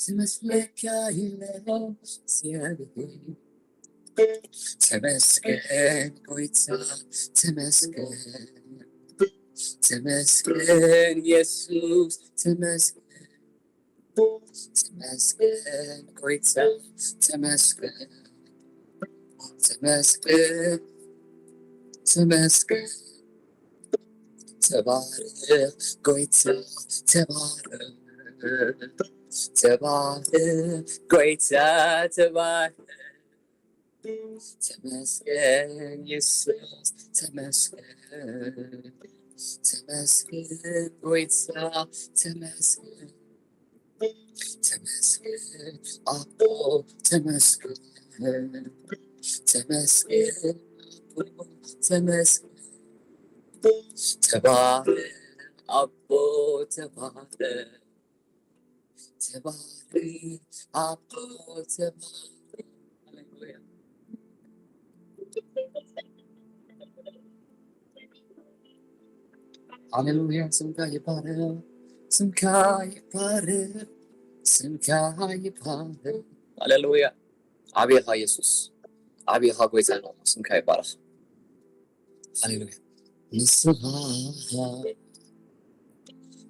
ትመስለካ ኢለ እግዚኣብሔር። ተመስገን ጎይታ፣ ተመስገን፣ ተመስገን የሱስ፣ ተመስገን፣ ተመስገን ጎይታ፣ ተመስገን፣ ተመስገን፣ ተመስገን። ተባረኽ ጎይታ፣ ተባረኽ፣ ተባረኽ ጎይታ፣ ተባረኽ። ተመስገን የሱስ፣ ተመስገን፣ ተመስገን ጎይታ፣ ተመስገን፣ ተመስገን ኣቦ፣ ተመስገን፣ ተመስገን ኣቦ፣ ተመስገን። ተባረኽ ኣቦ፣ ተባረኽ፣ ተባረኽ ኣቦ፣ ተባረኽ። ሃሌሉያ። ሃሌሉያ፣ ስምካ ይባረኽ፣ ስምካ ይባረኽ፣ ስምካ ይባረኽ። ሃሌሉያ። ዓብኻ የሱስ፣ ዓብኻ ጎይታና፣ ስምካ ይባረኽ። ሃሌሉያ። ንስኻ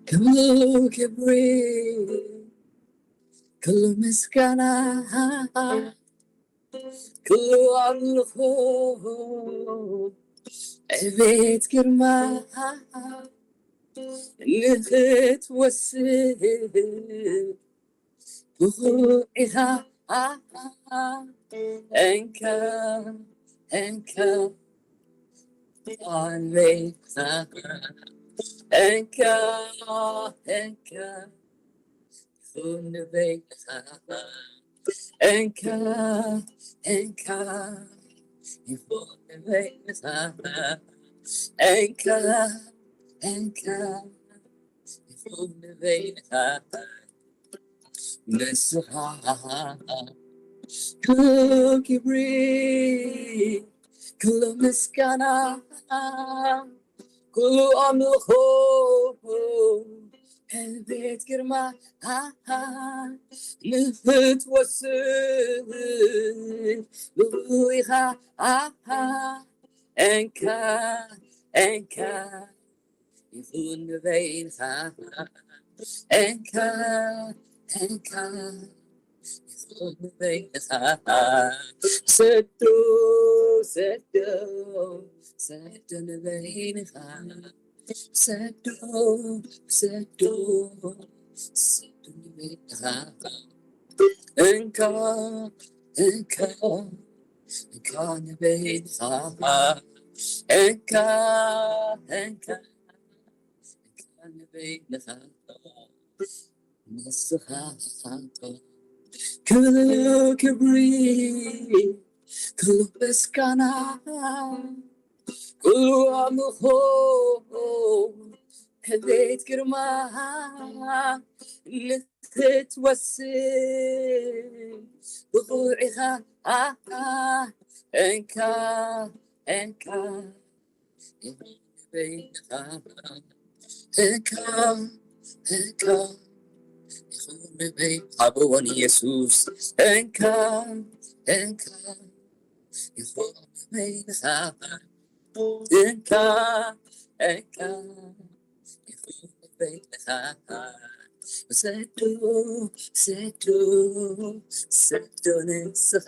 ኩሉ ክብሪ፣ ኩሉ ምስጋና፣ ኩሉ ኣምልኾ፣ ዕቤት ግርማ ንኽትወስድ ብኹርዒኻ እንካ፣ እንካ፣ ኣሜን። እንካ፣ እንካ፣ ይኹን ንበይንኻ። እንካ፣ እንካ፣ ይኹን ንበይንኻ። እንካ፣ እንካ፣ ይኹን ንበይንኻ። ንስኻ ኩሉ ክብሪ፣ ኩሉ ምስጋና፣ ኩሉ ኣምልኾ፣ ዕቤት ግርማ ንኽትወስድ ብሩኽ ኢኻ። እንካ፣ እንካ፣ ይኹን ንበይንኻ። እንካ፣ እንካ፣ ይኹን ንበይንኻ። ሰዶ፣ ሰዶ፣ ሰዶ ንበይንኻ። ሰዶ፣ ሰዶ፣ ሰዶ ንበይንኻ። እንካ፣ እንካ፣ እንካ ንበይንኻ። እንካ፣ እንካ፣ እንካ ንበይንኻ። ንስኻ ኩሉ ክብሪ፣ ኩሉ ምስጋና፣ ኩሉ ኣምልኾ፣ ዕቤት ግርማ ንኽትወስድ ብኹርዒኻ። እንካ፣ እንካ፣ እንካ፣ እንካ፣ ይኹን ንበይንኻ። ሓብዎ ንየሱስ። እንካ፣ እንካ፣ ይኹን ንበይንኻ። እንካ፣ እንካ፣ ይኹን ንበይንኻ። ሰዶ፣ ሰዶ፣ ሰዶ ንስኻ።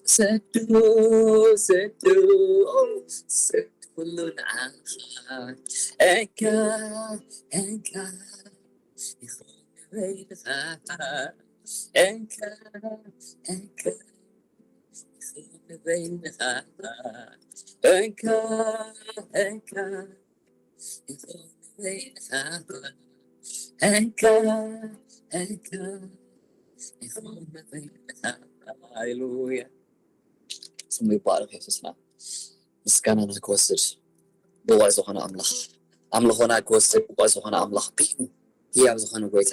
ሰዶ፣ ሰዶ፣ ሰዶ ኩሉ ንዓኻ። እንካ፣ እንካ፣ ይኹን ንበይንኻ። እንካ፣ እንካ፣ ይኹን ንበይንኻ። እንካ፣ እንካ፣ ይኹን ንበይንኻ። እንካ፣ እንካ፣ ይኹን ንበይንኻ። ሃሌሉያ። ስሙ ይባረክ የሱስና። ምስጋናና ክወስድ ብቑዕ ዝኾነ ኣምላኽ፣ ኣምልኾና ክወስድ ብቑዕ ዝኾነ ኣምላኽ፣ ብኡ ህያብ ዝኾነ ጎይታ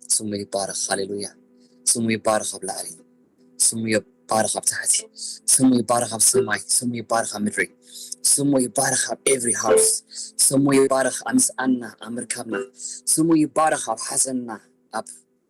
ስሙ ይባረኽ። ሃሌሉያ። ስሙ ይባረኽ ኣብ ላዕሊ፣ ስሙ ይባረኽ ኣብ ታሕቲ፣ ስሙ ይባረኽ ኣብ ሰማይ፣ ስሙ ይባረኽ ኣብ ምድሪ፣ ስሙ ይባረኽ ኣብ every house፣ ስሙ ይባረኽ ኣብ ምስኣንና፣ ኣብ ምርካብና፣ ስሙ ይባረኽ ኣብ ሓዘንና፣ ኣብ